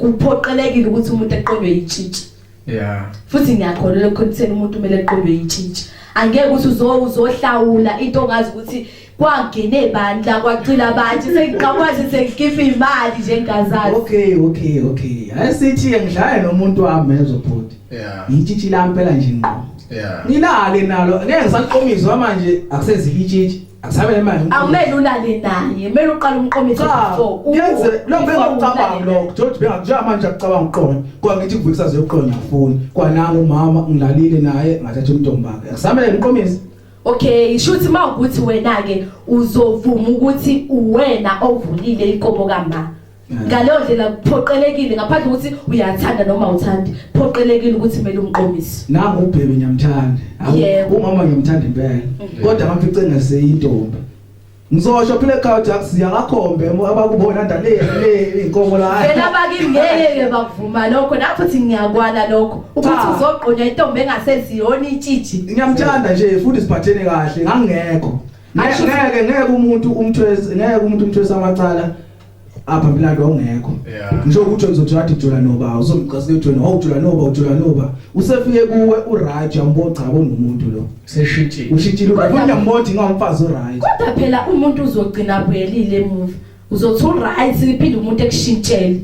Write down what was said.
Kuphoqelekile ukuthi umuntu eqonywe yitshitshi. Futhi ngiyakholelwa ekutheni umuntu kumele eqonywe yitshitshi. Angeke ukuthi uzohlawula into ongazi ukuthi kwangene bani la, kwacila abantu, sengiqhamuka sengikhipha imali nje ngingazazi. Okay, ayisithi ke ngidlale nomuntu wami ezobhuti. Itshitshi lami phela nje ngqo. Ngilale nalo, ngeke ngisaqomiswa manje, akusezike itshitshi, akusabele manje. Akumele ulale naye, kumele uqale umqomise Cha, before. Kuyenze lokho Before bengakucabangi ulale naye. lokho. George, bengakujengamanje akucabanga uqonya. Kwa ngithi kuvuka kusasa yokuqonya afuni. Kwananga umama ngilalile naye ngathatha umntombi wakhe. Akusamele ngiqomise. Okay, shuthi mawukuthi wena ke uzovuma ukuthi uwena ovulile inkomo kama. Ngaleyo ndlela kuphoqelekile, ngaphandle ukuthi uyathanda noma awuthandi, phoqelekile ukuthi kumele umqomise. Nangu ubhebe ngiyamthanda. Awu, umama ngiyamthanda impela. Kodwa ngamfice ngaseyintombi. Ngizosho phela ekhaya ukuthi akusiya kakhombe abakubona nda le le inkomo la. Phela abakini ngeke bakuvuma lokho, na futhi ngiyakwala lokho ukuthi uzoqonywa intombi engaseziyona itshitshi. Ngiyamthanda nje futhi siphathene kahle, ngangekho. Ngeke umuntu umthwese, ngeke umuntu umthwese amacala apha mlando ongekho. Ngisho ukuthi uzothi wathi ujola noba, uzomcasula ujola, wawujola noba, ujola noba. Usefike kuwe uright, uyambona, cha, unomuntu lo. Seshintshile. Ushintshile, ufuna ngiyambona ngomfazi uright. Kodwa phela umuntu uzogcina abuyelile emuva. Uzothi uright, iphinde umuntu ekushintshele.